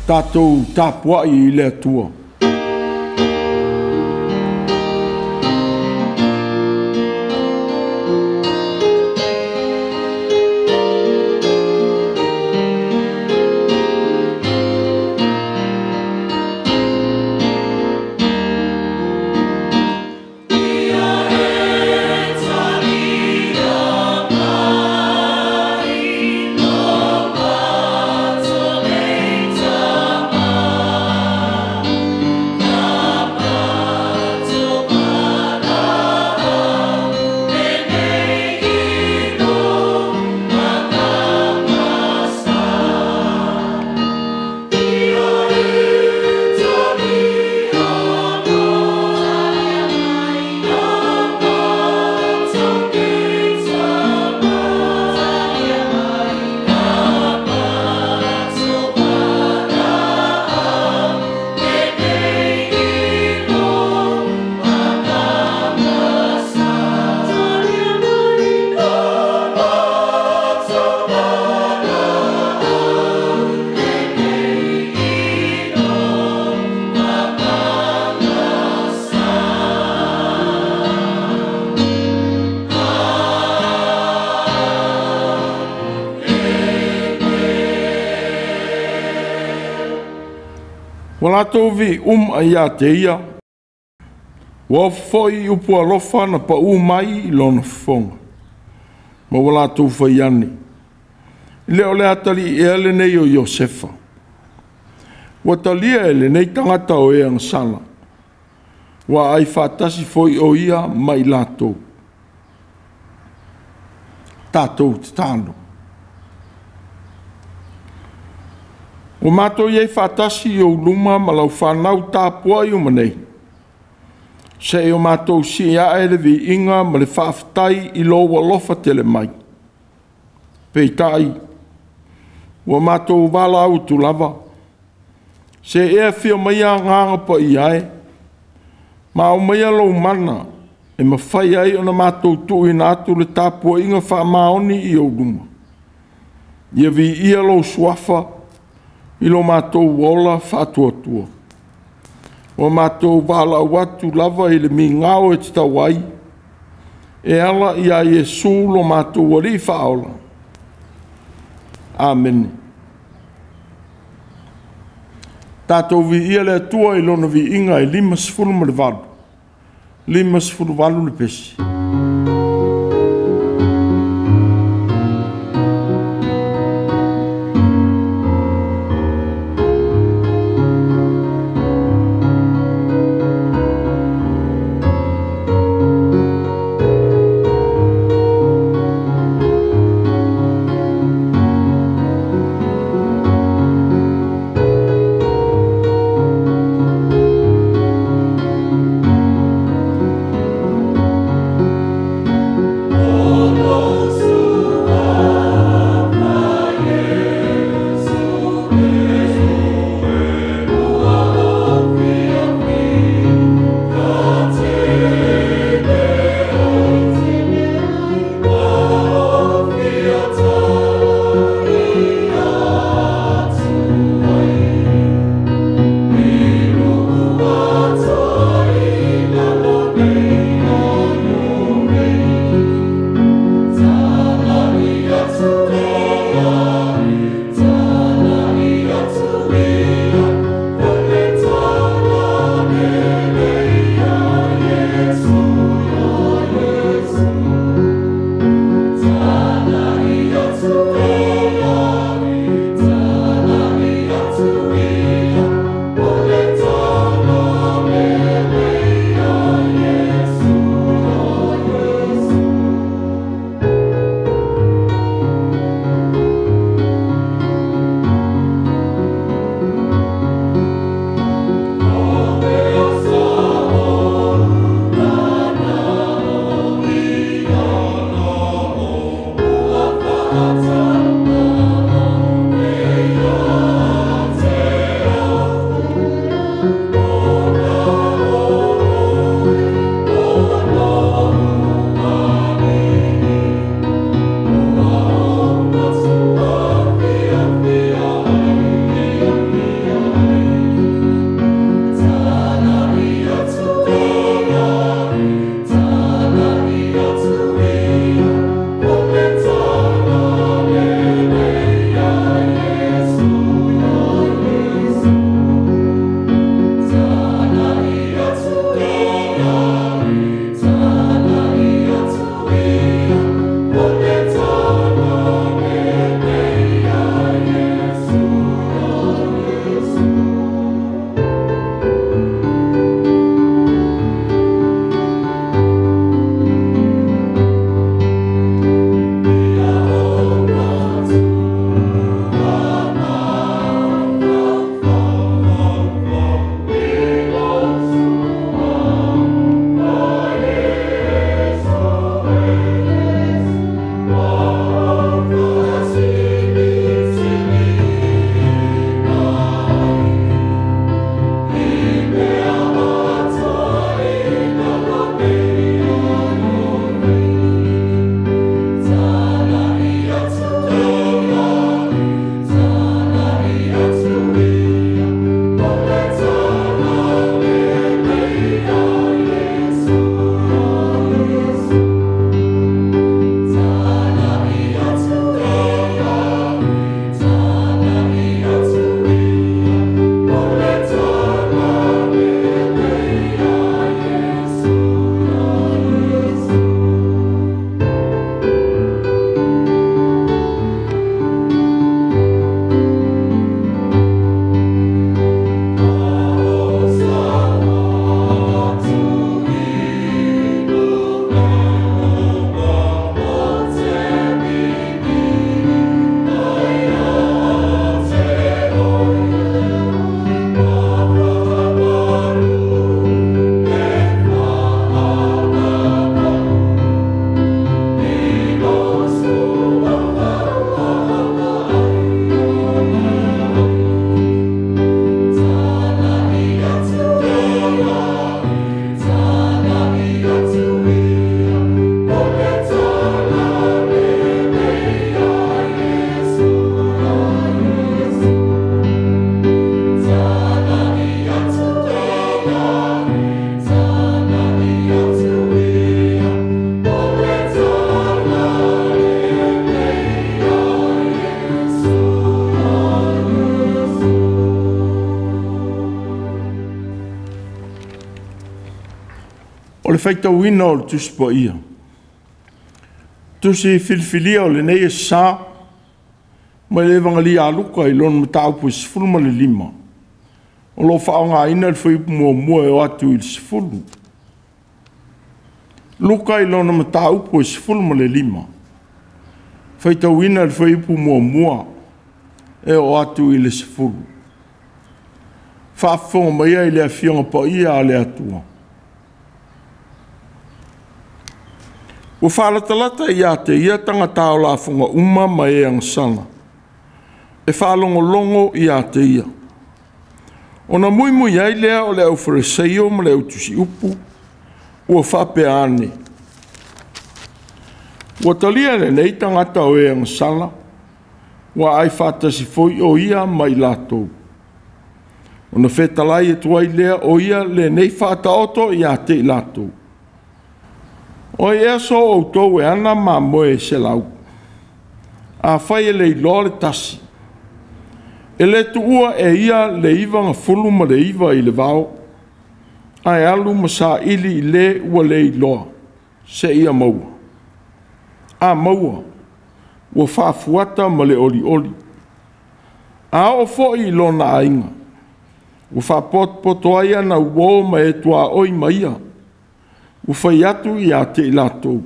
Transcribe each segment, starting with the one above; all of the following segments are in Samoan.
Tatou tapuai i le Atua. Ua latou viiuma ia te ia, ua oo foi i upu alofa na pau mai i lona fofoga, ma ua latou fai ane, e le o le atalii ea lenei o Iosefa? Ua talia e lenei tagata o e agasala, ua aai faatasi foi o ia ma i latou. Tatou tatalo. Ua matou i ai faatasi i ou luma ma lau fanau tapuai uma nei, se i o matou sii ae le viiga ma le faafetai i lou alofa tele mai. Peitai, ua matou valaau atu lava, se e afio maia Agaga Paia e, ma aumaia lou mana e mafai ai ona matou tuuina atu le tapuaiga faamaoni i ou luma. Ia viia lou suafa i lo matou ola faatuatua. Ua matou valaau atu lava i le migao e tatau ai, e ala ia Iesu lo matou Alii Faaola. Amene. Tatou viia le Atua i lona viiga e 58, 58 le pesi. faitauina o le Tusi Paia, Tusi filifilia o lenei Aso Sa, mai le Evagelia a Luka i lona mataupu e 15, o lo o faaaogaina le fuaiupu 1 e oo atu i le 10. Luka i lona mataupu e 15, faitauina le fuaiupu 1 e oo atu i le 10. Faafofoga maia i le Afioga Paia a le Atua. Ua faalatalata ia te ia tagata ao lafoga uma ma e agasala, e faalogologo ia te ia. Ona muimui ai lea o le auFariseio ma le autusiupu, ua faapea ane, ua talia e lenei tagata o e agasala, ua ai faatasi foi o ia ma i latou. Ona fetalai atu ai lea o ia lenei faataoto ia te i latou. O ai ea so outou e ana mamoe e 100? Afai e le iloa le tasi, e le tuua e ia le 99 i le vao, ae alu ma saili i le ua le iloa, seia maua. A maua, ua faafuata ma le olioli. A oo foi i lona aiga, ua faapotopoto ai ana uo ma e tuaoi ma ia, ua fai atu ia te i latou,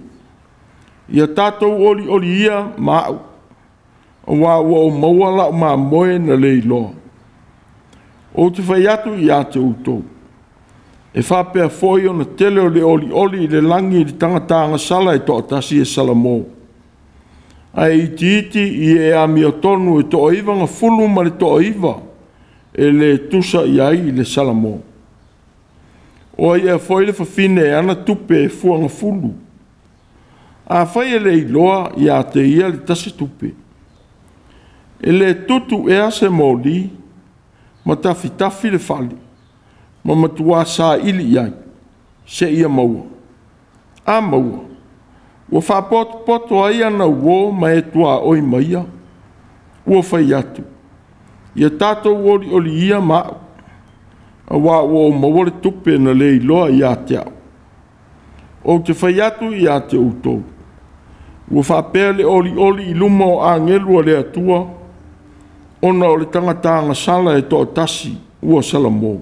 ia tatou olioli ia ma au, aua ua ou maua lau mamoe na le iloa. Ou te fai atu ia te outou, e faapea foi ona tele o le olioli i le lagi i le tagata agasala e toatasi e salamo, ae itiiti i e amiotonu e 99 e le tusa i ai le salamo. O ai ea foi le fafine e ana tupe e fuagafulu? Afai e le iloa ia te ia le tasi tupe, e le tutu ea se moli ma tafitafi le fale, ma matua saili i ai, seia maua. A maua, ua faapotopoto ai ana uo ma e tuaoi ma ia, ua fai atu, ia tatou olioli ia ma au, aua ua ou maua le tupe na le iloa ia te au. Ou te fai atu ia te outou, ua faapea le olioli i luma o agelu a le Atua, ona o le tagata agasala e toatasi ua salamo.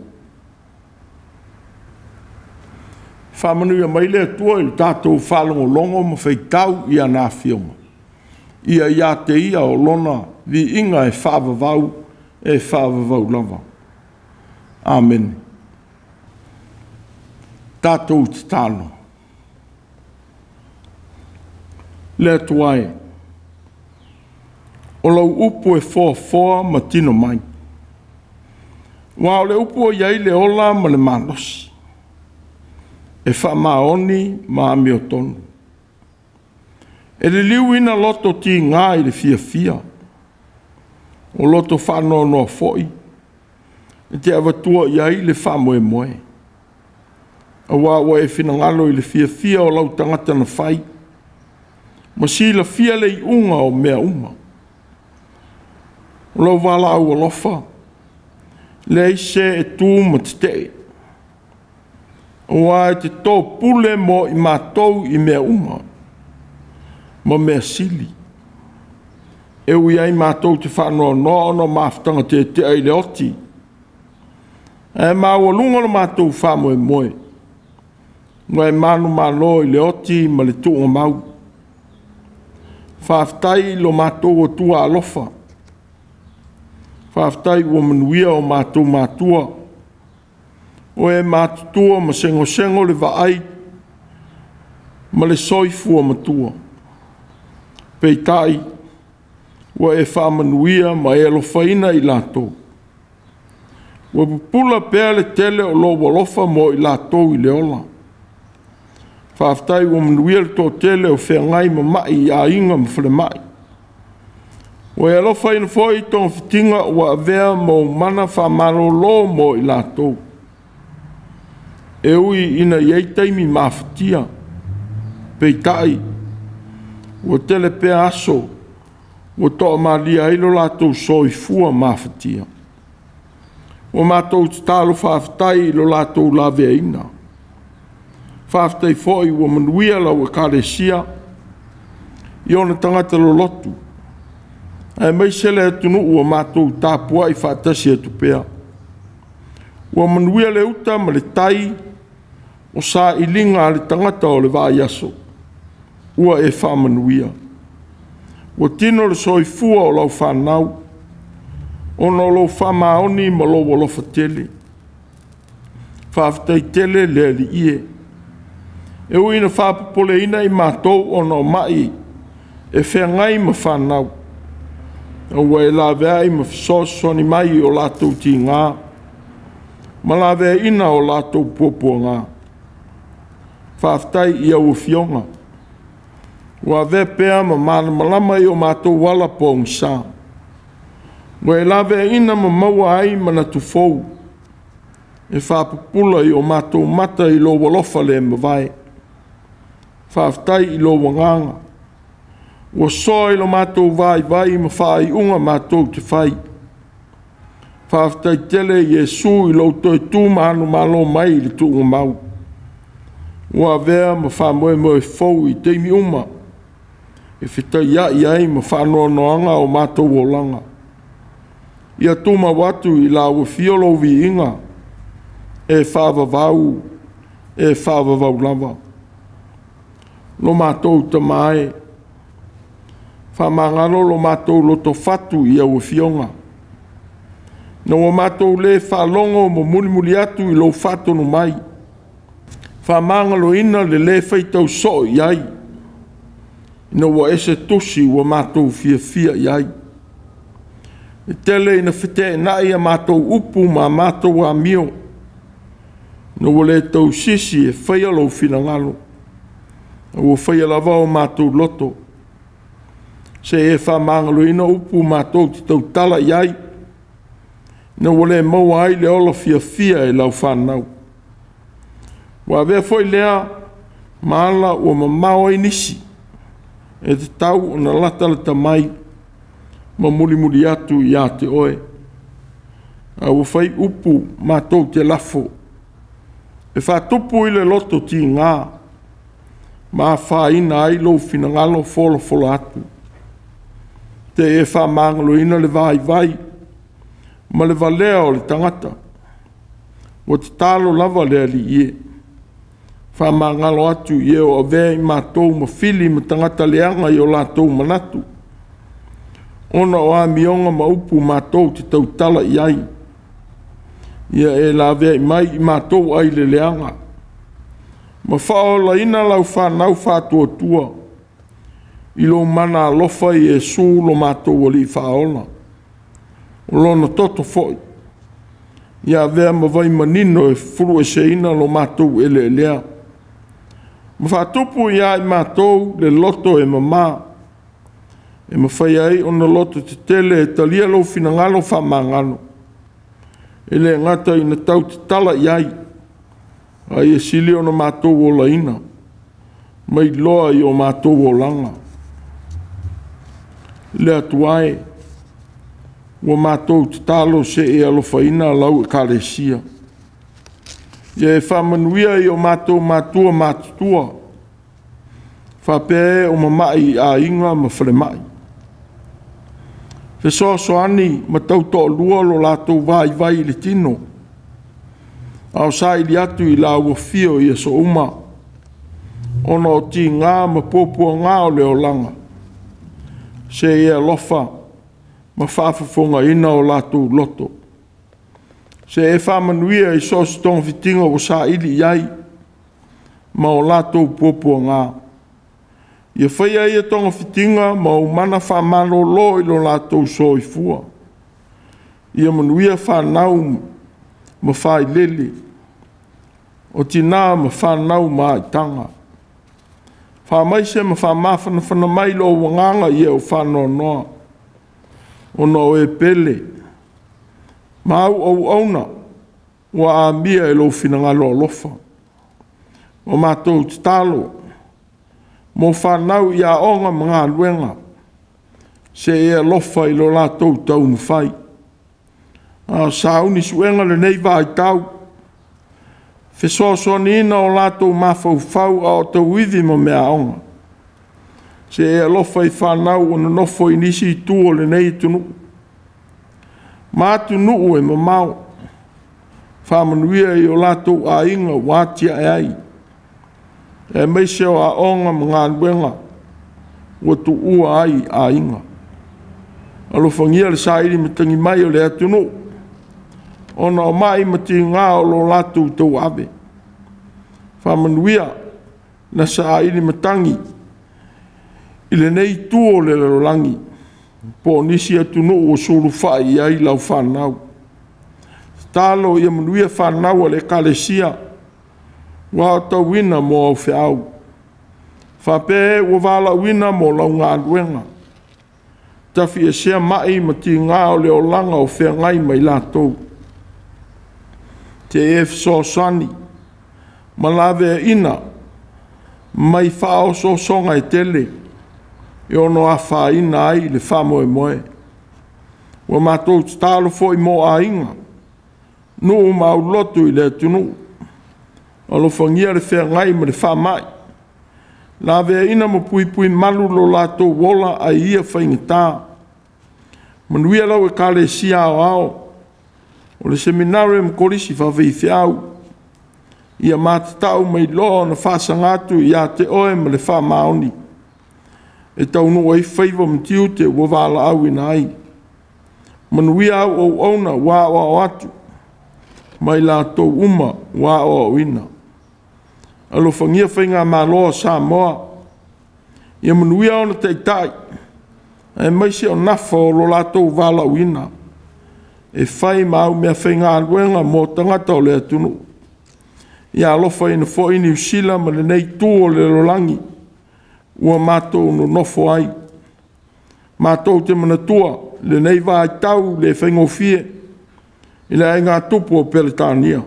Faamanuia mai le Atua i le tatou faalogologo ma faitau i ana afioga, ia ia te ia o lona viiga e faavavau, e faavavau lava. Amene. Tatou tatalo. Le Atua e, o lau upu e foafoa ma tino mai, aua o le upu o i ai le ola ma le malosi, e faamaoni ma amiotonu. E liliuina loto tiga i le fiafia, o loto faanoanoa foi, e te avatua i ai le faamoemoe. Aua ua e finagalo i le fiafia o lau tagata na fai, ma silafia le iuga o mea uma. O lau valaau alofa, leai se e tu ma tetee, aua e te topule mo i matou i mea uma, ma mea sili. E ui ai matou te faanoanoa ona o mafutaga tetea i le oti, ae maualuga lo matou faamoemoe, ua e manumalo i le oti ma le tuugamau. Faafetai i lo matou Atua alofa, faafetai ua manuia o matou matua, o e matutua ma segosego le vaai ma le soifua matua. Peitai, ua e faamanuia ma e alofaina i latou. Ua pupula pea le tele o lou alofa mo i latou i le ola. Faafetai ua manuia le toatele o feagai ma mai i aiga ma falemai. Ua e alofaina foi togafitiga ua avea ma ou mana faamalolo mo i latou. E ui ina i ai taimi mafatia, peitai, ua tele pea aso ua toamalia ai lo latou soifua mafatia. Ua matou tatalo faafetai i lo latou laveaiina. Faafetai foi ua manuia lau Ekalesia i ona tagata lolotu, aemaise le atunuu ua matou tapuai faatasi atu pea. Ua manuia le uta ma le tai o sailiga a le tagata o le vaiaso, ua e faamanuia. Ua tino le soifua o lau fanau ona o lou faamaoni ma lou alofa tele. Faafetai tele le Alii e. E ui ina faapopoleina i matou ona o mai e feagai ma fanau, a ua e laveai ma fesoasoani mai i o latou tiga ma laveaiina o latou puapuaga. Faafetai i au Afioga ua avea pea ma malamalama i o matou ala pogisa, ua e laveaiina ma maua ai manatu fou e faapupula i o matou mata i lou alofa le mavae. Faafetai i lou agaga ua soa i lo matou vaivai ma faaiuga matou te fai. Faafetai tele Iesu i lou toe tu manumalo mai i le tuugamau, ua avea ma faamoemoe fou i taimi uma e fetaiai ai ma faanoanoaga o matou olaga. Ia tumau atu i lau afio lou viiga e faavavau, e faavavau lava. Lo matou Tama e, faamagalo lo matou lotofatu i au Afioga, ina ua matou le faalogo ma mulimuli atu i lou faatonu mai, faamagaloina le le faitau soo i ai, ina ua ese tusi ua matou fiafia i ai. E tele ina feteenai a matou upu ma a matou amio, ina ua le tausisi e faia lou finagalo, a ua faia lava o matou loto. Se i e faamagaloina upu matou te tautala i ai, ina ua le maua ai le ola fiafia e lau fanau. Ua avea foi lea ma ala ua mamao ai nisi, e tatau ona latalata mai ma mulimuli atu ia te oe. A ua fai upu matou te lafo, e faatupu i le loto tiga, ma afaina ai lou finagalo folafola atu. Te e faamagaloina le vaivai ma le valea o le tagata, ua tatalo lava le Alii e. Faamagalo atu i e o avea i matou ma fili ma tagata leaga i o latou manatu, ona o amioga ma upu matou te tautala i ai. Ia e laveai mai i matou ai le leaga, ma faaolaina lau fanau faatuatua i lou mana alofa Iesu lo matou Alii Faaola, o Lona toto foi ia avea ma vai manino e fulueseina lo matou eleelea, ma faatupu ia i matou le loto e mama, e mafai ai ona loto tetele e talia lou finagalo faamagalo, e le gata ina tau tatala i ai, a ia sili ona matou olaina mai loa i o matou olaga. Le Atua e, ua matou tatalo se i alofaina lau Ekalesia. Ia e faamanuia i o matou matua matutua, faapea e o mamai i aiga ma falemai. Fesoasoani ma tautoalua lo latou vaivai i le tino, a o saili atu i lau afio i aso uma, ona o tiga ma puapuaga o le olaga, se i e alofa ma faafofogaina o latou loto. Se e faamanuia i so o se togafitiga ua saili i ai ma o latou puapuaga. Ia faia ia togafitiga ma aumana faamalolo i lo latou soifua. Ia manuia fanau ma failele, o tina ma fanau ma aitaga. Faamaise ma faamafanafana mai lou agaga i e o faanoanoa, ona o e pele ma au auauna ua amia e lou finagalo alofa. O matou tatalo mo fanau i aoga ma galuega, se i e alofa i lo latou taumafai. A o sauni suega lenei vaitau, Fesoasoaniina o latou mafaufau a o tauivi ma meaaoga. Se e alofa i fanau ua nonofo i nisi itu o lenei atunuu ma atunuu e mamao. Faamanuia i o latou aiga ua atiae ai, aemaise o aoga ma galuega ua tuua ai aiga. Alofagia le saili matagi mai o le atunuu ona o mai ma tiga o lo o latou tauave. Faamanuia na saili matagi i lenei itu o le lalolagi po o nisi atunuu ua sulufai i ai lau fanau. Tatalo ia manuia fanau a le Ekalesia ua aotauina mo au feau, faapea e ua valaauina mo lau galuega. Tafiesea mai ma tiga o le olaga o feagai ma i latou. Te e fesoasoani ma laveaiina mai faaosoosoga e tele e ono afaina ai le faamoemoe. Ua matou tatalo foi mo aiga, nuu ma aulotu i le atunuu. Alofagia le feagai ma le faamai, laveaiina ma puipuimalu lo latou ola ai ia faigata. Manuia lau Ekalesia Aoao, o le Seminare ma Kolisi Faafaifeau, ia matatau mai loa ona faasaga atu ia te Oe ma le faamaoni, e taunuu ai faiva ma tiute ua valaauina ai. Manuia au auauna ua aoao atu ma i latou uma ua aoaoina. Alofagia Faigamalo a Samoa, ia manuia ona taitai, aemaise o nafa o lo latou valaauina, e fai ma au meafaigaluega mo tagata o le atunuu. Ia alofaina foi Niu Sila ma lenei itu o le lalolagi ua matou nonofo ai. Matou te manatua lenei vaitau le faigofie i le aiga tupu o Peretania.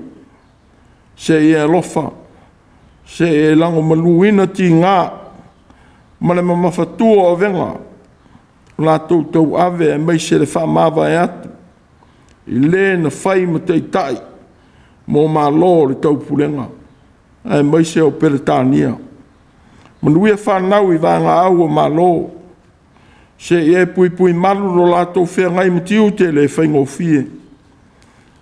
Se i e alofa, se i e lagomaluina tiga ma le mamafatu o avega o latou tauave aemaise le faamavae atu i le na fai ma taitai mo Malo o le Taupulega aemaise o Peretania. Manuia fanau i vaegaau o Malo, se i e puipuimalu lo latou feagai ma tiute le faigofie.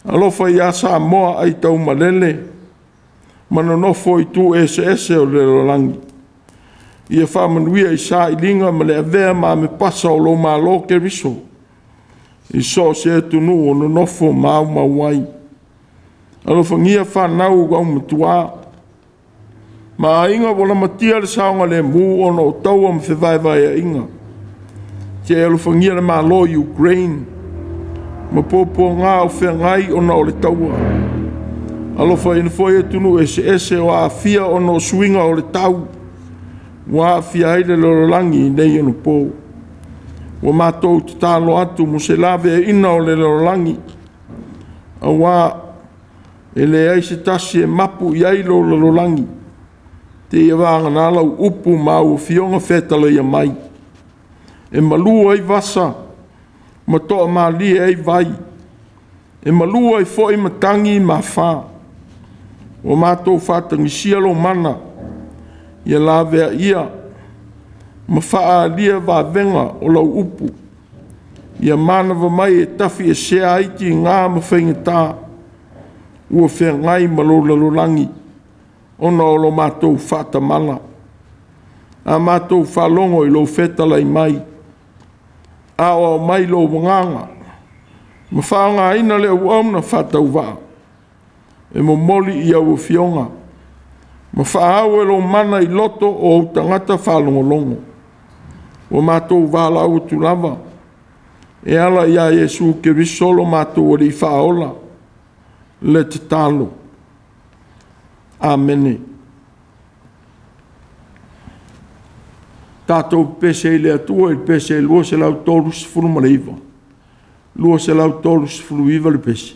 Alofa ia Samoa aitaumalele ma nonofo i itu eseese o le lalolagi. Ia faamanuia i sailiga ma le avea ma amepasa o lou Malo Keriso i so o se atunuu o nonofo ma aumau ai. Alofagia fanau aumatuā ma aiga ua lamatia le saogalemu ona o taua ma fevaevaeaiga. Se i alofagia le Malo o Ukraine ma puapuaga o feagai ona o le taua. Alofaina foi atunuu eseese o aafia ona o suiga o le tau ua aafia ai le lalolagi i nei onapo. Ua matou tatalo atu mo se laveaiina o le lalolagi, aua e leai se tasi e mapu i ai lou lalolagi, seia vagana lau upu ma au afioga fetalaia mai, e malu ai vasa ma toamalie ai vai, e malu ai foi matagi ma afa. Ua matou faatagisia lou mana, ia laveaia ma faaalia vavega o lau upu, ia manava mai e tafiesea ai tiga ma faigata ua feagai ma lou lalolagi ona o lo matou faatamala. A matou faalogo i lou fetalai mai, aoao mai lou agaga ma faaaogaina le auauna faatauvaa e momoli i au afioga ma faaau e lou mana i loto o ou tagata faalogologo. Ua matou valaau atu lava e ala ia Iesu Keriso lo matou Alii Faaola le tatalo. Amene. Tatou pepese i le Atua i le pese 239, 239 le pese.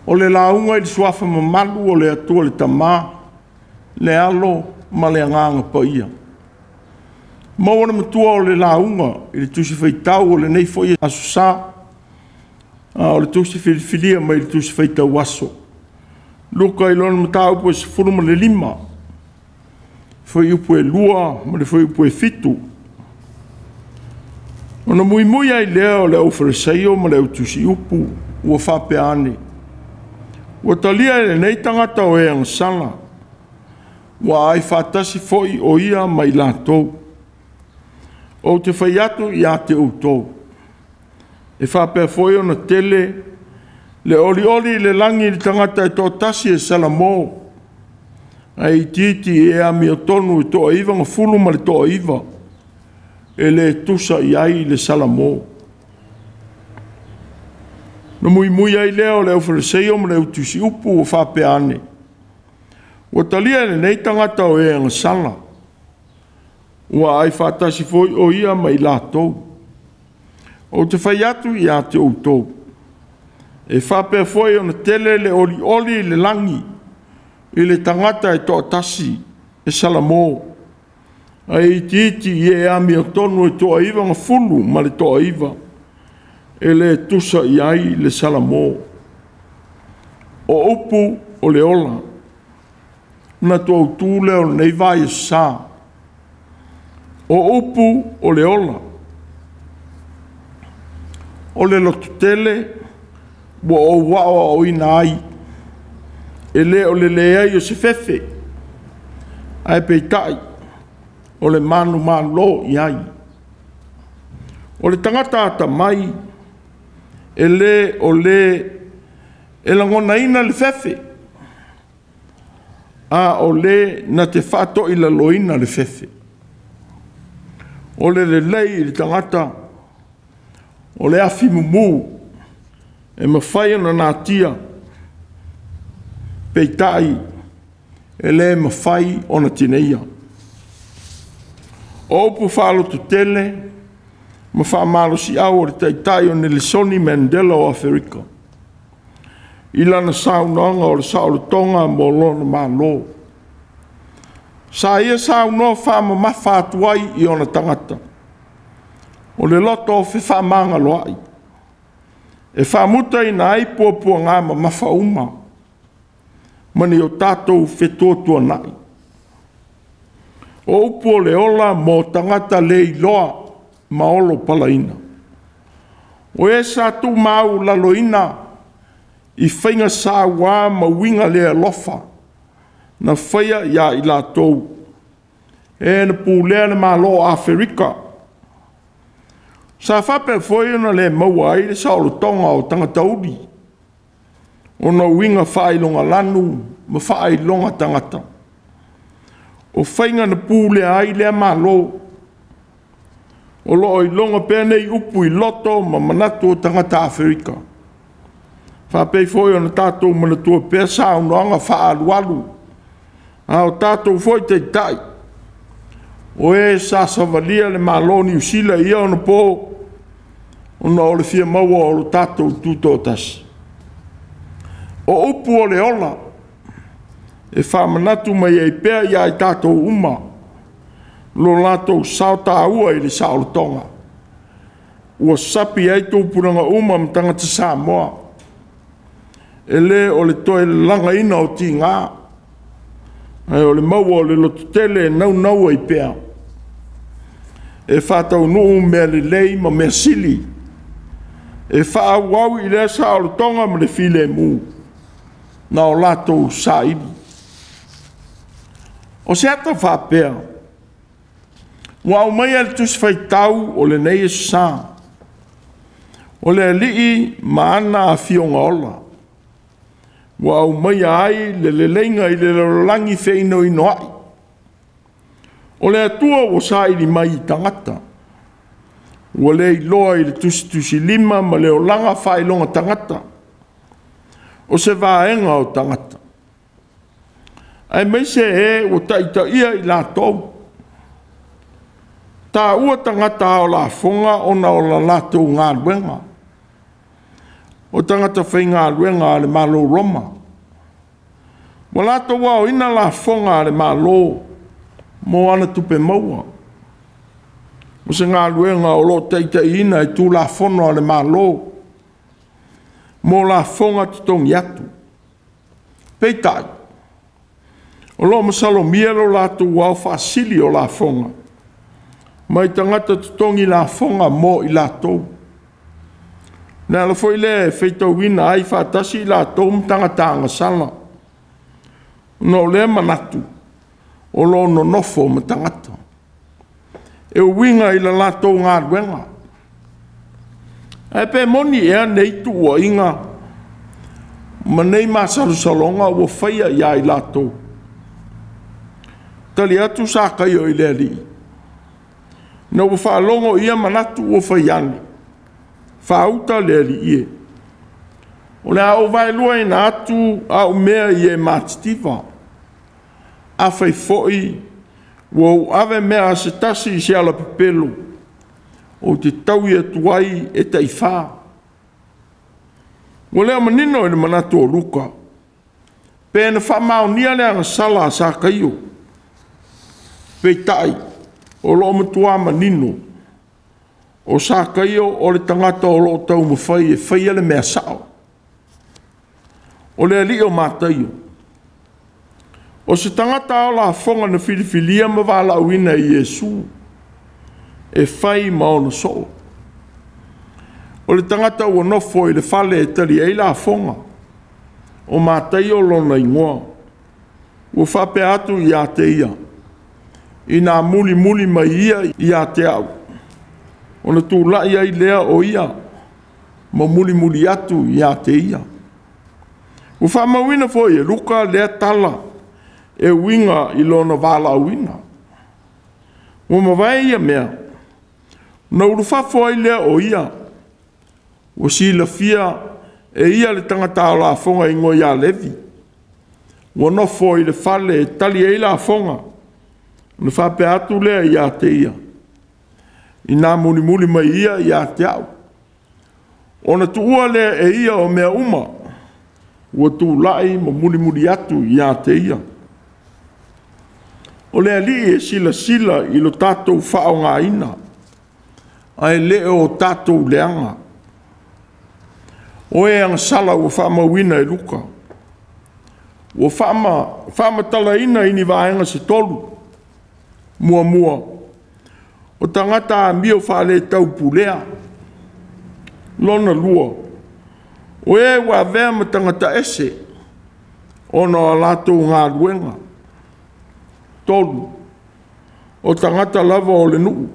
O le lauga i le suafa mamalu o le Atua le Tama, le Alo ma le Agaga Paia. Maua le matua o le lauga i le Tusi Faitau o lenei foi Aso Sa, a o le Tusi Filifilia mai le Tusi Faitau Aso Luka i lona mataupu e 15, fuaiupu e 2 ma le fuaiupu e 7. Ona muimui ai lea o le aufalesaio ma le autusiupu ua faapea ane, ua talia e lenei tagata o e agasala, ua ai faatasi foi o ia ma i latou. Ou te fai atu ia te outou, e faapea foi ona tele le olioli i le lagi i le tagata e toatasi e salamo, ae itiiti i e amiotonu e 99 e le tusa i ai le salamo. Na muimui ai lea o le aufalesaio ma le autusiupu ua faapea ane, ua talia e lenei tagata o e agasala, ua ai faatasi foi o ia ma i latou. Ou te fai atu ia te outou, e faapea foi ona tele le olioli i le lagi i le tagata e toatasi e salamo, ae itiiti i e amiotonu e 99 e le tusa i ai le salamo. O upu o le ola, na autu lea o lenei vai aso sa. O upu o le ola, o le lototele ua ou aoaoina ai, e le o le leai o se fefe, ae peitai o le manumalo i ai. O le tagata atamai e le o le e lagonaina le fefe, a o le na te faatoilaloina le fefe. O le lelei i le tagata o le afi mumu e mafai ona natia, peitai e le mafai ona tineia. O upu faalototele ma faamalosiau o le taitai o Nelisoni Mandela o Aferika i lana saunoaga o le saolotoga mo lona Malo. Sa ia saunoa faamamafa atu ai i ona tagata, o le loto fefaamagaloai e faamutaina ai puapuaga mamafa uma ma ni o tatou fetuatuanai. O upu o le ola mo tagata le iloa ma olo palaina. O e sa tuumaualaloina i faiga saua ma uiga le alofa na faia ia i latou e na pulea le Malo o Aferika. Sa faapea foi ona le maua ai le saolotoga o tagata uli, ona o uiga faailogalanu ma faailoga tagata. O faiga na pulea ai lea Malo, o loo iloga pea nei upu i loto ma manatu o tagata Aferika. Faapea foi ona tatou manatua pea saunoaga faaalualu a o tatou foi taitai, o e sa savalia le Malo o Niu Sila i ia ona po, ona o le fia maua o lo tatou tutoatasi. O upu o le ola e faamanatu mai ai pea ia i tatou uma lo latou sao taua i le saolotoga ua sapi ai tupulaga uma ma tagata Samoa, e le o le toe lalagaina o tiga, ae o le maua o le lototele e naunau ai pea e faataunuu mea lelei ma mea sili, e faaauau i lea saolotoga ma le filemu na o latou saili. O se ata faapea ua aumaia le Tusi Faitau o lenei Aso Sa, o le Alii ma ana afioga ola, ua aumaia ai le leleiga i le lalolagi feinoinoai. O le Atua ua saili mai i tagata, ua le iloa i le tusitusilima ma le olaga faailoga tagata, o se vaega o tagata, aemaise e ua taitaia i latou, taua tagata ao lafoga ona o la latou galuega. o tagata faigaluega a le Malo Roma. Ua latou aoina lafoga a le Malo mo ana tupe maua. O se galuega o lo o taitaiina i Tulafono a le Malo mo lafoga totogi atu. Peitai, o lo o masalomia lo latou ao faasili o lafoga mai tagata totogi lafoga mo i latou. O le ala foi lea e faitauina ai faatasi i latou ma tagata agasala, ona o lea manatu o lo o nonofo ma tagata e uiga i le latou galuega. Ae pe moni ea nei tuuaiga ma nei masalosaloga ua faia ia i latou? Tali atu Sakaio i le Alii, ina ua faalogo ia manatu ua fai ane, faauta le Alii e, o le a ou vaeluaina atu au mea i e matitiva. Afai foi ua ou ave mea a se tasi i se alapepelo, ou te taui atu ai e taifa. Ua le o manino i le manatu o Luka, pe na faamaonia le agasala a Sakaio. Peitai, o lo o matua manino, o Sakaio o le tagata o lo o taumafai e faia le mea sao. O le alii o Mataio, o se tagata ao lafoga na filifilia ma valaauina e Iesu e fai ma ona soo. O le tagata ua nofo i le fale e tali ai lafoga, o Mataio lona igoa. Ua faapea atu ia te ia, ina mulimuli mai ia ia te au, ona tulai ai lea o ia ma mulimuli atu ia te ia. Ua faamauina foi e Luka lea tala e uiga i lona valaauina. Ua mavae ia mea, ona ulufafo ai lea o ia, ua silafia e ia le tagata ao lafoga e igoa ia Levi, ua nofo i le fale e tali ai lafoga, ona faapea atu lea ia te ia, ina mulimuli mai ia ia te au. Ona tuua lea e ia o mea uma, ua tulai ma mulimuli atu ia te ia. O le Alii e silasila i lo tatou faaaogaina, ae le o tatou leaga. O e agasala ua faamauina e Luka, ua faamatalaina i ni vaega se tolu. Muamua, o tagata amio faaletaupulea. Lona lua, o e ua avea ma tagata ese ona o a latou galuega. Tolu, o tagata lava o le nuu,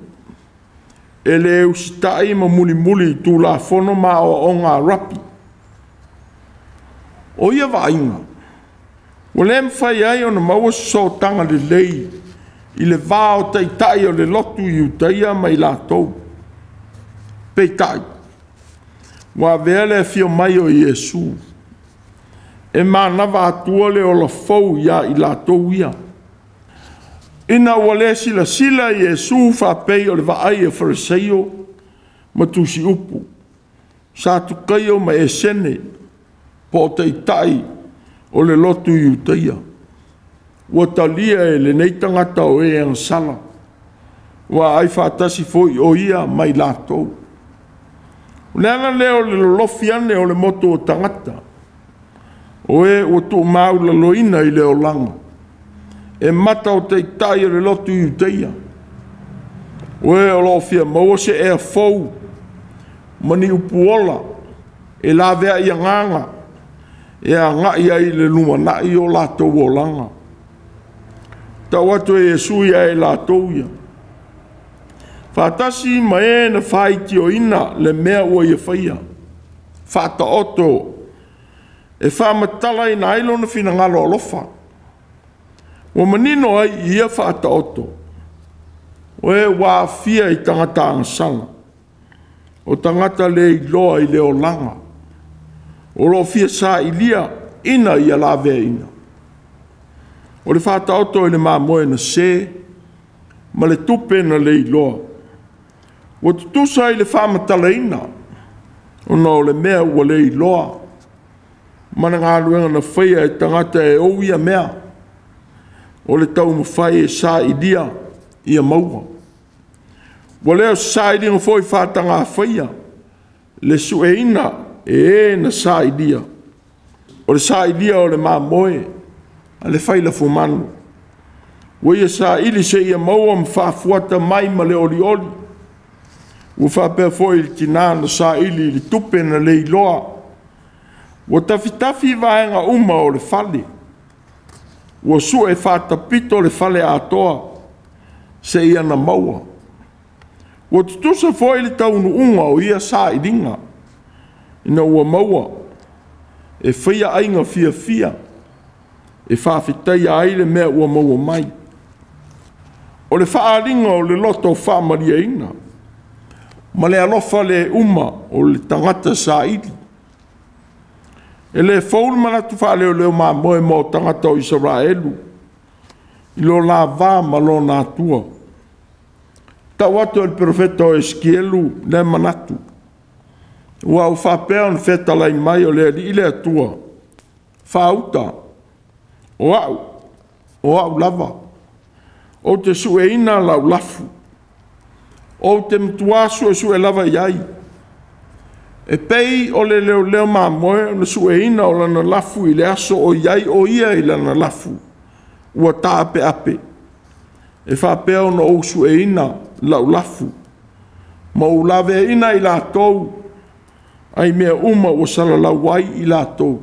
e le usitai ma mulimuli i Tulafono ma aoaoga a Rapi. O ia vaaiga, ua le mafai ai ona maua se sootaga lelei i le va o taitai o le lotu Iutaia ma i latou. Peitai, ua avea le afio mai o Iesu e manava atua le ola fou ia i latou ia. Ina ua le silasila Iesu faapei o le vaai a Fariseio ma Tusiupu, Satukaio ma Esene, po o taitai o le lotu Iutaia, ua talia e lenei tagata o e agasala, ua aai faatasi foi o ia ma i latou. O le ala lea o le lolofi ane o le motu o tagata, o e ua tuumaualaloina i le olaga, e mata o taitai o le lotu Iutaia, o e o lo o fia maua se ea fou ma ni upu ola e laveai agaga e agai ai i le lumanai o latou olaga. Tau atu e Iesu ia e latou ia, faatasi ma e na faitioina le mea ua ia faia, faataoto e faamatalaina ai lona finagalo alofa. Ua manino ai i ia faataoto, o e ua aafia i tagata agasala, o tagata le iloa i le olaga, o lo o fia sailia ina ia laveaiina. O le faataoto i le mamoe na se ma le tupe na le iloa, ua tutusa i le faamatalaina Ona o le mea ua le iloa ma le galuega na faia e tagata e ou ia mea, o le taumafai e sailia ia maua. Ua le o se sailiga foi faatagafaia le sueina e e na sailia, o le sailia o le mamoe a le failafumanu, ua ia saili seia maua ma faafuata mai ma le olioli. Ua faapea foi i le tina na saili i le tupe na le iloa. Ua tafitafi vaega uma o le fale, ua sue faatapito le fale atoa seia na maua. Ua tutusa foi le taunuuga o ia sailiga ina ua maua e faia aiga fiafia e faafetaia ai le mea ua maua mai. O le faaaliga o le loto faamalieina ma le alofa le uma o le tagata saili. E le fou le manatu faaleoleo mamoe mo tagata o Isaraelu i lo la va ma lona Atua. Tau atu e le perofeta o Esikielu lea manatu, ua ou faapea ona fetalai mai o le Alii le Atua, faauta, o au lava, ou te sueina lau lafu, ou te matua suesue lava i ai, e pei o le leoleo mamoe ona sueina o lana lafu i le aso o i ai o ia i lana lafu, ua taapeape, e faapea ona ou sueina lau lafu, ma ou laveaina i latou ai mea uma ua salalau ai i latou,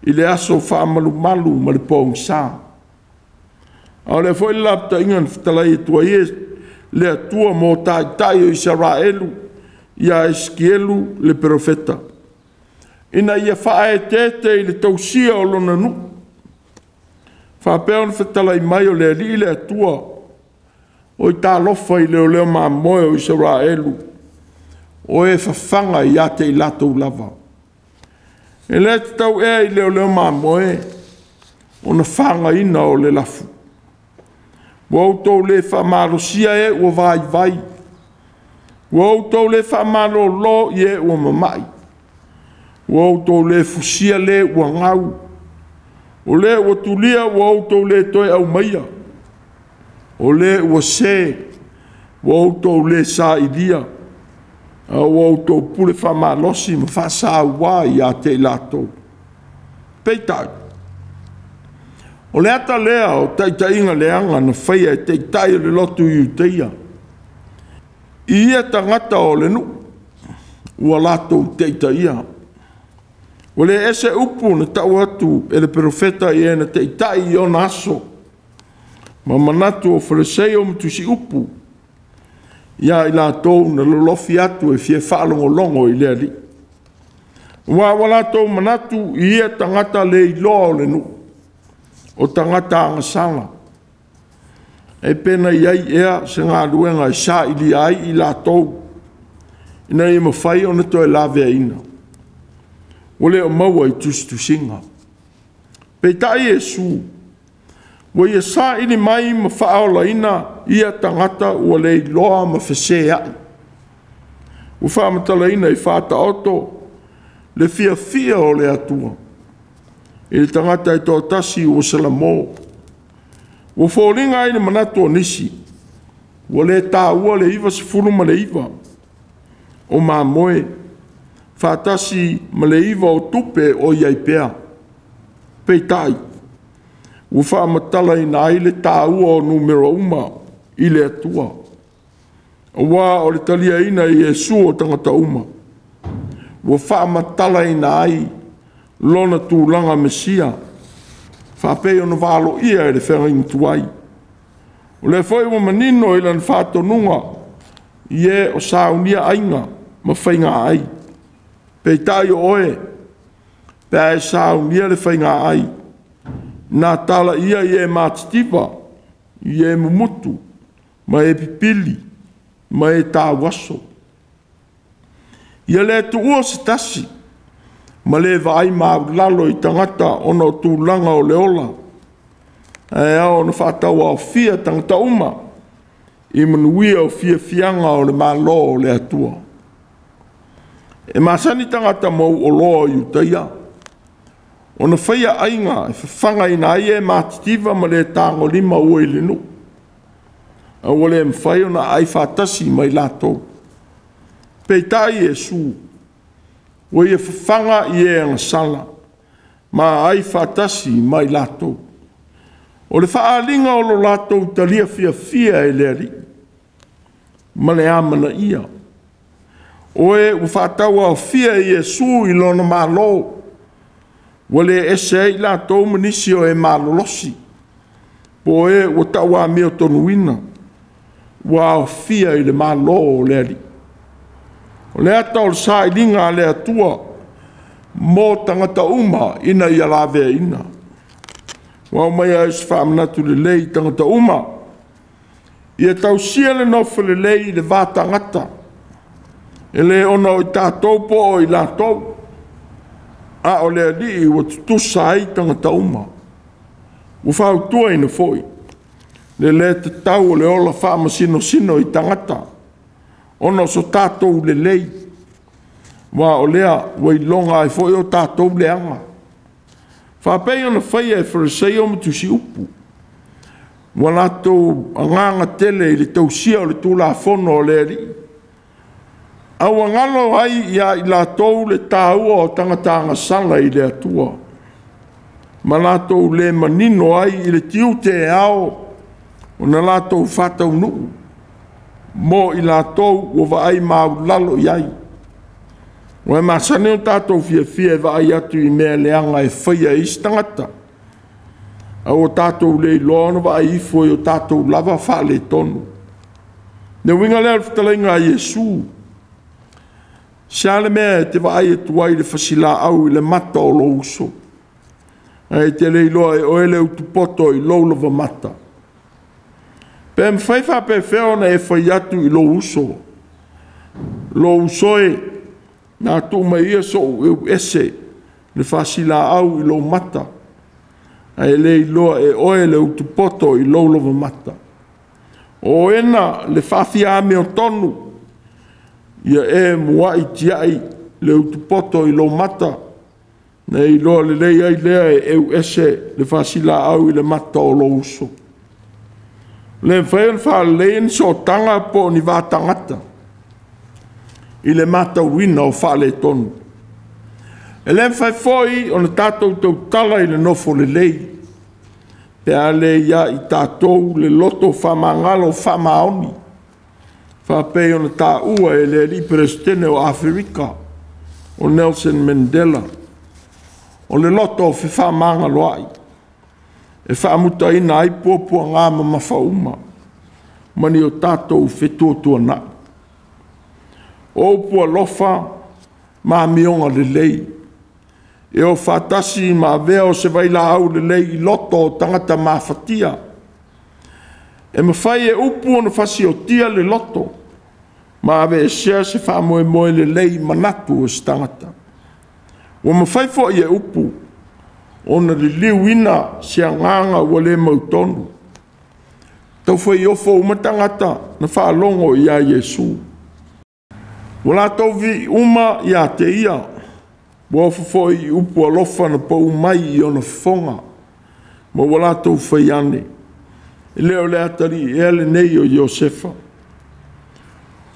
i le aso faamalumalu ma le pogisa. A o lea foi le lapataiga na fetalai atu ai le Atua mo taitai o Isaraelu ia Esikielu le perofeta, ina ia faaeteete i le tausia o lona nuu, faapea ona fetalai mai o le Alii le Atua, o talofa i leoleo mamoe o Isaraelu, o e fafaga ia te i latou lava. E le tatau ea i leoleo mamoe ona fagaina o le lafu. Ua outou le faamalosia e ua vaivai, ua outou le faamalolo i e ua mamai, ua outou le fusia le ua gau, o le ua tulia ua outou le toe aumaia, o le ua se ua outou le sailia, a ua outou pule faamalosi ma faasauā ia te i latou. Peitai, o le ata lea o taitaiga leaga na faia e taitai o le lotu i Iuteia, i ia tagata o le nuu ua latou taitaia. Ua le ese upu na tau atu e le perofeta i e na taitai i ona aso, ma manatu o Fariseio ma tusiupu ia i latou na lolofi atu e fia faalogologo i le Alii. Ua latou manatu i ia tagata le iloa o le nuu, o tagata agasala. E pe na i ai ea se galuega e sailia ai i latou, ina ia mafai ona toe laveaina. Ua le o maua i tusitusiga. Peitai Iesu, ua ia saili mai ma faaolaina ia tagata ua le iloa ma feseai. Ua faamatalaina i faataoto le fiafia o le Atua i le tagata e toatasi ua salamo. Ua foliga ai le manatu o nisi, ua le taua le 99 o mamoe, faatasi ma le 9 o tupe o i ai pea. Peitai, ua faamatalaina ai le taua o numera uma i le Atua, aua o le taliaina e Iesu o tagata uma, ua faamatalaina ai lona tulaga Mesia, faapei ona valoia e le feagaiga tuai. O lea foi ua manino i lana faatonuga i e o saunia aiga ma faigaai. Peitai o oe, pe a e saunia le faigaai, na tala ia i e matitiva, i e mumutu, ma e pipili, ma e tauaso. Ia le tuua se tasi, ma le vaai maualalo i tagata ona o tulaga o le ola, ae ao ona faatauaofia tagata uma i manuia o fiafiaga o le Malo o le Atua. E masani tagata mauoloa o Iutaia ona faia aiga e fafagaina ai e matitiva ma le tagolima ua i le nuu, a ua le mafai ona aai faatasi ma i latou. Peitai Iesu, ua ia fafaga i e agasala ma aai faatasi ma i latou. O le faaaliga o lo latou talia fiafia e le Alii ma le amanaia, o e ua faatauaofia e Iesu i lona Malo, ua le ese ai i latou ma nisi o e malolosi, po o e ua tauamiotonuina, ua aofia i le Malo o le Alii. O le ata o le sailiga a le Atua mo tagata uma ina ia laveaiina. Ua aumaia ai se faamanatu lelei i tagata uma, ia tausia le nofo lelei i le va tagata, e le ona o i tatou po o i latou, a o le Alii ua tutusa ai tagata uma. Ua fautuaina foi le lē tatau o le ola faamasinosino i tagata ona o so tatou lelei, aua o lea ua iloga ai foi o tatou leaga, faapei ona faia e Fariseio ma Tusiupu, ua latou agaga tele i le tausia o le Tulafono a le Alii, a ua galo ai ia i latou le taua o tagata agasala i le Atua, ma latou le manino ai i le tiute e ao ona latou faataunuu mo i latou ua vaai maulalo i ai. Ua e masani ona tatou fiafia e vaai atu i mea leaga e faia e isi tagata, a ua tatou le iloa ona vaai ifo i o tatou lava faaletonu. Le uiga lea o le fetalaiga a Iesu, se a le mea e te vaai atu ai i le fasilaau i le mata o lou uso, ae te le iloa e oe le utupoto i lou lava mata? Pe mafai faapefea ona e fai atu i lou uso, lou uso e, na tuu mai ia so'u euese le fasilaau i lou mata, ae le iloa e oe le utupoto i lou lava mata. O oena le faafiaamiotonu, ia e muai tiai le utupoto i lou mata, na e iloa lelei ai lea e euese le fasilaau i le mata o lou uso. Le mafai ona faalelei ni sootaga po o ni va tagata i le matauina o faaletonu. E le mafai foi ona tatou tautala i le nofo lelei pe a le ia i tatou le loto faamagalo faamaoni, faapei ona taua e le alii Peresetene o Aferika o Nelson Mandela, o le loto fefaamagaloai e faamutaina ai puapuaga mamafa uma ma ni o tatou fetuatuanai. O upu alofa ma amioga lelei e o faatasi ma avea o se vailaau lelei i loto o tagata mafatia. E mafai e upu ona fasiotia le loto ma aveesea se faamoemoe lelei i manatu o se tagata. Ua mafai foi e upu ona liliuina se agaga ua le mautonu. Taufaiofo uma tagata na faalogo ia Iesu. Ua latou viiuma uma ia te ia, ua ofo foi i upu alofa na pau mai i ona fofoga, ma ua latou fai ane, e le o le atalii ea lenei o Iosefa?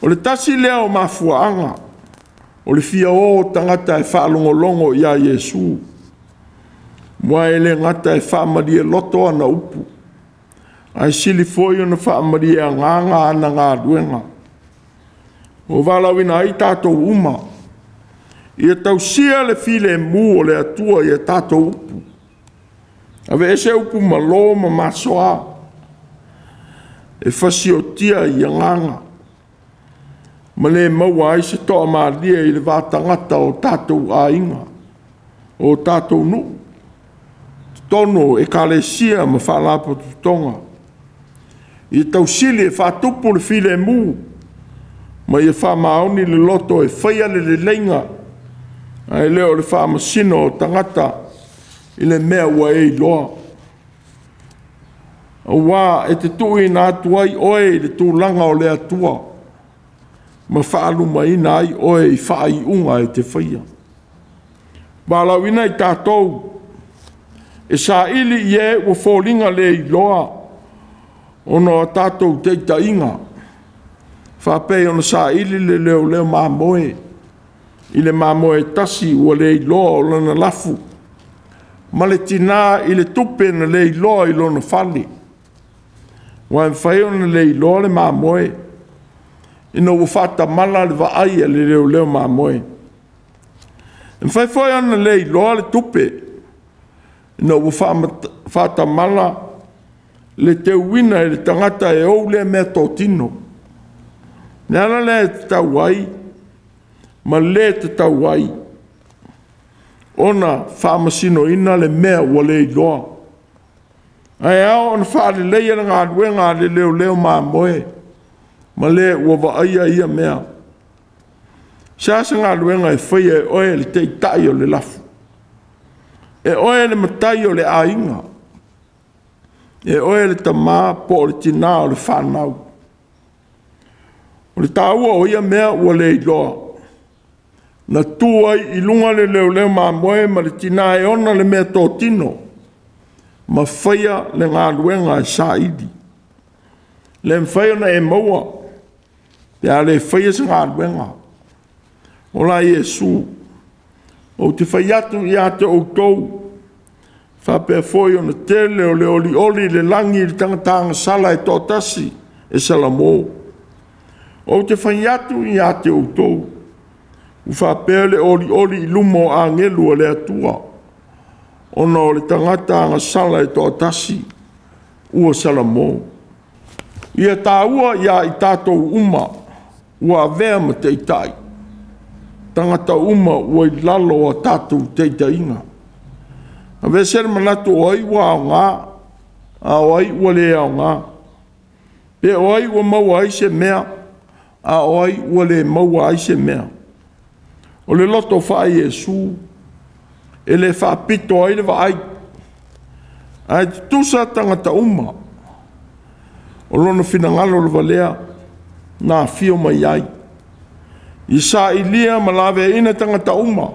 O le tasi lea o mafuaaga o le fia o o tagata e faalogologo ia Iesu, aua e le gata e faamalie loto ana upu, ae sili foi ona faamalie agaga ana galuega. Ua valaauina ai tatou uma ia tausia le filemu o le Atua i a tatou upu. Aveese upu malo ma masoa e fasiotia i agaga ma le maua ai se toamalie i le va tagata o tatou aiga, o tatou nuu, totonu o ekalesia ma faalapotopotoga. Ia tausili e faatupu le filemu ma ia faamaoni le loto e faia le leleiga, ae le o le faamasino o tagata i le mea ua e iloa. Aua e te tuuina atu ai oe i le tulaga o le Atua, ma faalumaina ai oe i faaiuga e te faia. Valaauina i tatou e saili i e ua foliga le iloa ona o tatou taitaiga, faapei ona saili le leoleo mamoe i le mamoe tasi ua le iloa o lona lafu, ma le tina i le tupe na le iloa i lona fale. Ua mafai ona le iloa le mamoe ina ua faatamala le vaai a le leoleo mamoe. E mafai foi ona le iloa le tupe ina ua faatamala le teuina e le tagata e ou lea meatotino. O le ala lea e tatau ai ma le tatau ai ona faamasinoina le mea ua le iloa. Ae ao ona faaleleia le galuega a le leoleo mamoe ma le ua vaaia ia mea. Se a se galuega e faia e oe le taitai o le lafu, e oe le matai o le aiga, e oe le tamā po o le tinā o le fanau. O le taua o ia mea ua le iloa, na tu ai i luga le leoleo mamoe ma le tinā e ona le meatotino ma faia le galuega e saili. Le mafai ona e maua pe a le faia se galuega. O la Iesu, ou te fai atu ia te outou, faapea foi ona tele o le olioli i le lagi i le tagata agasala e toatasi e salamo. Ou te fai atu ia te outou, ua faapea le olioli i luma o agelu a le Atua, ona o le tagata agasala e toatasi ua salamo. Ia taua ia i tatou uma ua avea ma taitai, tagata uma ua i lalo o a tatou taitaiga. Aveese le manatu o ai ua aoga, a o ai ua le aoga, pe o ai ua maua ai se mea, a o ai ua le maua ai se mea. O le loto faa-Iesu e le faapito ai le vaai, ae tutusa tagata uma. O lona finagalo lava lea na afio mai ai, i sailia ma laveaina tagata uma.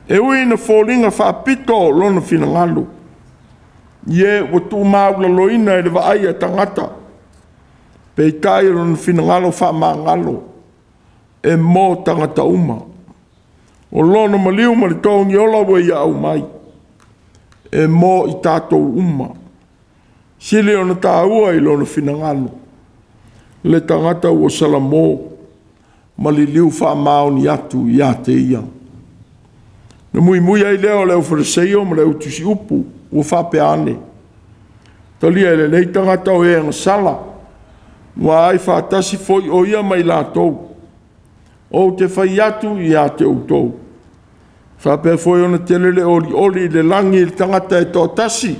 E ui ina foliga faapito lona finagalo, ie ua tuumaualaloina e le vaai a tagata, peitai o lona finagalo faamagalo e mo tagata uma. O lona maliu ma le togiola ua ia aumai, e mo i tatou uma. Sili ona taua i lona finagalo, le tagata ua salamo ma liliu faamaoni atu ia te ia. Na muimui ai lea o le aufaleseio ma le autusiupu ua faapea ane, talia e lenei tagata o e agasala, ua ai faatasi foi o ia ma i latou. Ou te fai atu ia te outou, faapea foi ona tele le olioli i le lagi i le tagata e toatasi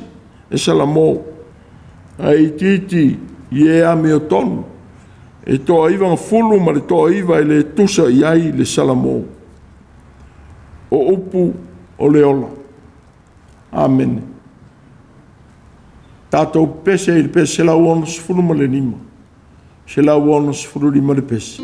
e salamo, ae itiiti i e amiotonu, e 90 ma le 99 e le tusa i ai le salamo. O upu o le ola. Amene. Tatou pese i le pese 165, 165 le pese.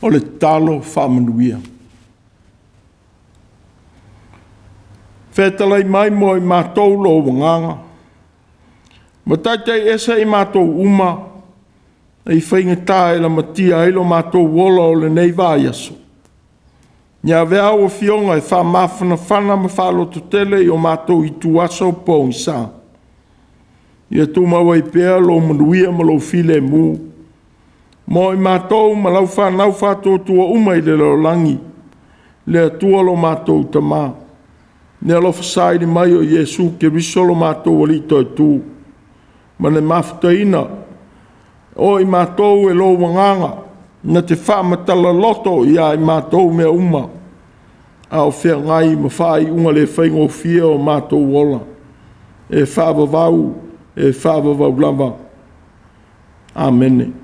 O le tatalo faamanuia. Fetalai mai mo i matou lou agaga, ma taitai ese i matou uma, e i faigata e lamatia ai lo matou ola o lenei vaiaso. Ia avea au afioga e faamafanafana ma faalototele i o matou ituaso pogisa. Ia tumau ai pea lou manuia ma lou filemu mo i matou ma lau fanau faatuatua uma i le lalolagi, le Atua lo matou Tama. Le alofa saili mai o Iesu Keriso lo matou Alii toetu, ma le mafutaina o i matou e lou agaga na te faamatala loto ia i matou mea uma, a o feagai ma faaiuga le faigofie o matou ola, e faavavau, e faavavau lava. Amene.